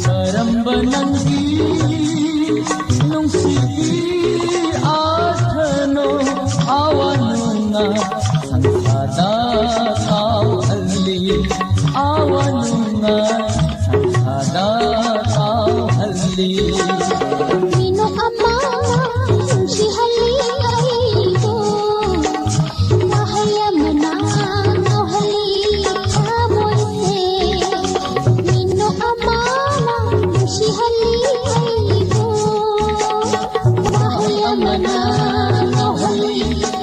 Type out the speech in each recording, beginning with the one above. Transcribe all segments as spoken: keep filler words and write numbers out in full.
ꯀꯔꯝꯕ ꯅꯪꯒꯤ ꯅꯨꯡꯁꯤꯒꯤ ꯑꯥꯊꯅꯣ? ꯑꯋꯥ ꯅꯨꯡꯉꯥꯏ ꯁꯪꯁꯥꯔꯗ ꯀꯥꯎꯍꯜꯂꯤ, ꯑꯋꯥ ꯅꯨꯡꯉꯥꯏ ꯁꯪꯁꯥꯔꯗ ꯀꯥꯎꯍꯜꯂꯤ꯫ ꯃꯤꯅꯣꯛ ꯑꯃ ꯅꯨꯡꯁꯤꯍꯜꯂꯤ ꯑꯩꯕꯨ꯫ ꯋꯥꯍꯩ ꯑꯃꯅ ꯉꯥꯎꯍꯜꯂꯤ ꯊꯃꯣꯏꯁꯦ꯫ ꯃꯤꯅꯣꯛ ꯑꯃꯅ ꯅꯨꯡꯁꯤꯍꯜꯂꯤ ꯑꯩꯕꯨ꯫ ꯋꯥꯍꯩ ꯑꯃꯅ ꯉꯥꯎꯍꯜꯂꯤ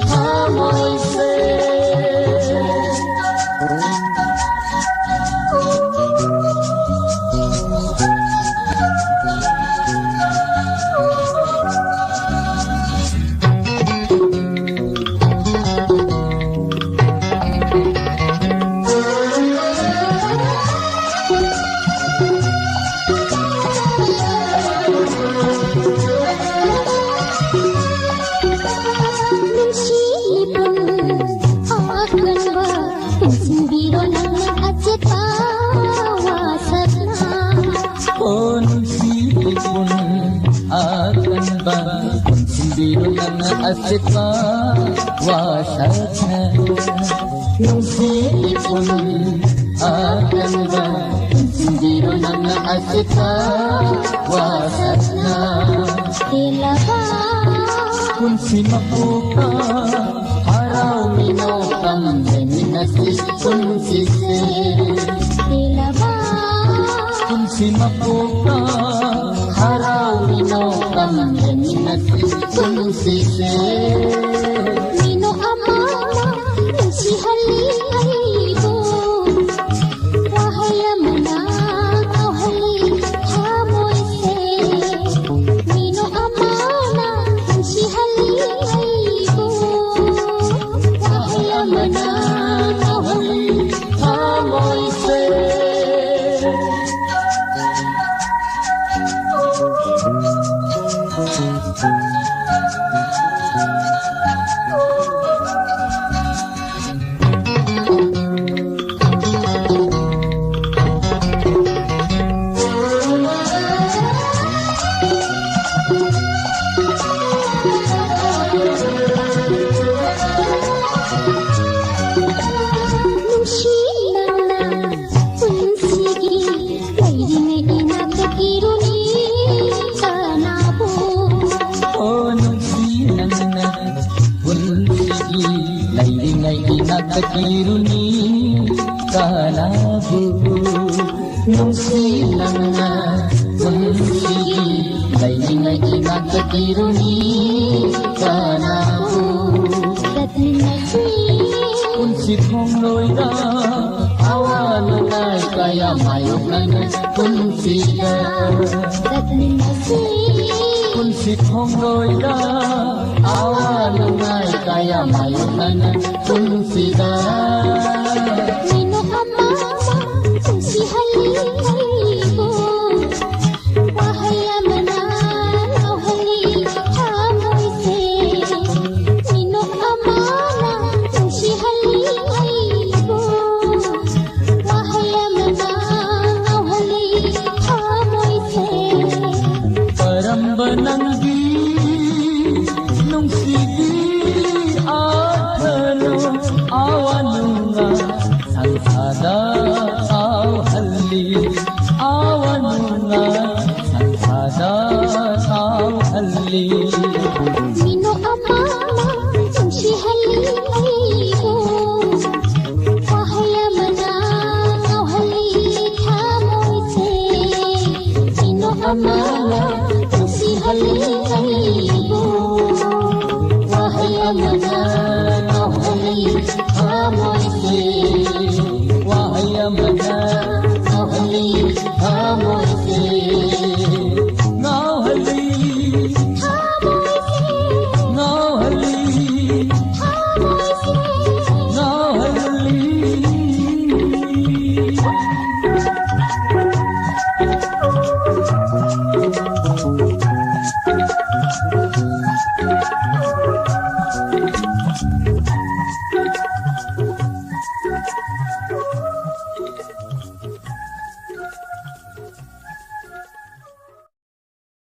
ꯊꯃꯣꯏꯁꯦ꯫ ꯅꯨꯡꯁꯤꯕ ꯑꯀꯟꯕ ꯄꯨꯟꯁꯤꯟꯕꯤꯔꯣ ꯅꯪꯅ ꯑꯆꯦꯠꯄ ꯋꯥꯁꯛꯅ꯫ ꯑꯣ ꯅꯨꯡꯁꯤꯕ ꯏꯄꯨꯟ ꯑꯀꯟꯕ, ꯄꯨꯟꯁꯤꯟꯕꯤꯔꯣ ꯅꯪꯅ ꯑꯆꯦꯠꯄ ꯋꯥꯁꯛꯅ꯫ ꯅꯨꯡꯁꯤꯕ ꯏꯄꯨꯟ ꯑꯀꯟꯕ, ꯄꯨꯟꯁꯤꯟꯕꯤꯔꯣ ꯅꯪꯅ ꯑꯆꯦꯠꯄ ꯋꯥꯁꯛꯅ꯫ ꯄꯦꯜꯂꯕ ꯄꯨꯟꯁꯤ ꯃꯄꯣꯛꯇ ꯍꯔꯥꯎꯃꯤꯟꯅꯧ ꯇꯝꯂꯦꯃꯤꯟꯅꯁꯤ ꯄꯨꯟꯁꯤꯁꯦ꯫ ꯄꯦꯜꯂꯕ ꯄꯨꯟꯁꯤ ꯃꯄꯣꯛꯇ ꯍꯔꯥꯎꯃꯤꯟꯅꯧ ꯇꯝꯂꯦꯃꯤꯟꯅꯁꯤ ꯄꯨꯟꯁꯤꯁꯦ꯫ ꯃꯤꯅꯣꯛ ꯑꯃꯅ ꯅꯨꯡꯁꯤꯍꯜ ꯃꯅꯥ ꯉꯥꯎꯍꯜꯂꯤ ꯊꯃꯣꯏꯁꯦ꯫ ꯅꯨꯡꯁꯤ ꯅꯪꯅ ꯄꯨꯟꯁꯤꯒꯤ ꯂꯩꯔꯤꯉꯩ ꯏꯅꯥꯛꯇ ꯀꯤꯔꯨꯅꯤ ꯀꯅꯥꯕꯨ? ꯑꯣ ꯅꯨꯡꯁꯤ ꯅꯪꯅ ꯄꯨꯟꯁꯤꯒꯤ ꯂꯩꯔꯤꯉꯩ ꯏꯅꯥꯛꯇ ꯀꯤꯔꯨꯅꯤ ꯀꯅꯥꯕꯨ? ꯅꯨꯡꯁꯤ ꯅꯪꯅ ꯄꯨꯟꯁꯤꯒꯤ ꯂꯩꯔꯤꯉꯩ ꯏꯅꯥꯛꯇ ꯀꯤꯔꯨꯅꯤ ꯀꯅꯥꯕꯨ? ꯆꯠꯃꯤꯟꯅꯁꯤ ꯄꯨꯟꯁꯤ ꯈꯣꯡꯂꯣꯏꯗ ꯑꯋꯥ ꯅꯨꯡꯉꯥꯏ ꯀꯌꯥ ꯃꯥꯌꯣꯛꯅꯅ ꯄꯨꯟꯁꯤꯗ꯫ ꯆꯠꯃꯤꯟꯅꯁꯤ ꯄꯨꯟꯁꯤ ꯈꯣꯡꯂꯣꯏꯗ ꯑꯋꯥ ꯅꯨꯡꯉꯥꯏ ꯀꯌꯥ ꯃꯥꯌꯣꯛꯅꯅ ꯄꯨꯟꯁꯤꯗ꯫ ꯃꯤꯅꯣꯛ ꯑꯃ ꯅꯨꯡꯁꯤꯍꯜꯂꯤ ꯑꯩꯕꯨ꯫ ꯋꯥꯍꯩ ꯑꯃꯅ ꯉꯥꯎꯍꯜꯂꯤ ꯊꯃꯣꯏꯁꯦ꯫ ꯃꯤꯅꯣꯛ ꯑꯃꯅ ꯅꯨꯡꯁꯤꯍꯜꯂꯤ ꯑꯩꯕꯨ꯫ ꯋꯥꯍꯩ ꯑꯃꯅ ꯉꯥꯎꯍꯜꯂꯤ ꯊꯃꯣꯏꯁꯦ꯫ ꯀꯔꯝꯕ ꯅꯪꯒꯤ ꯅꯨꯡꯁꯤꯒꯤ ꯑꯥꯊꯅꯣ ꯑꯋꯥ ꯅꯨꯡꯉꯥꯏ ꯁꯪꯁꯥꯗ ꯁꯥꯎꯍꯜꯂꯤ, ꯑꯋꯥ ꯅꯨꯡꯉꯥꯏ ꯁꯪꯁꯥꯗ ꯁꯥꯎꯍꯜꯂꯤ꯫ ꯃꯤꯅꯣꯛ ꯑꯃꯅ ꯅꯨꯡꯁꯤꯍꯜꯂꯤ ꯑꯩꯕꯨ꯫ ꯋꯥꯍꯩ ꯑꯃꯅ ꯉꯥꯎꯍꯜꯂꯤ ꯊꯃꯣꯏꯁꯦ꯫ ꯃꯤꯅꯣꯛ ꯑꯃꯅ ꯅꯨꯡꯁꯤꯍꯜꯂꯤ ꯑꯩꯕꯨ꯫ ꯋꯥꯍꯩ ꯑꯃꯅ ꯉꯥꯎꯍꯜꯂꯤ ꯊꯃꯣꯏꯁꯦ꯫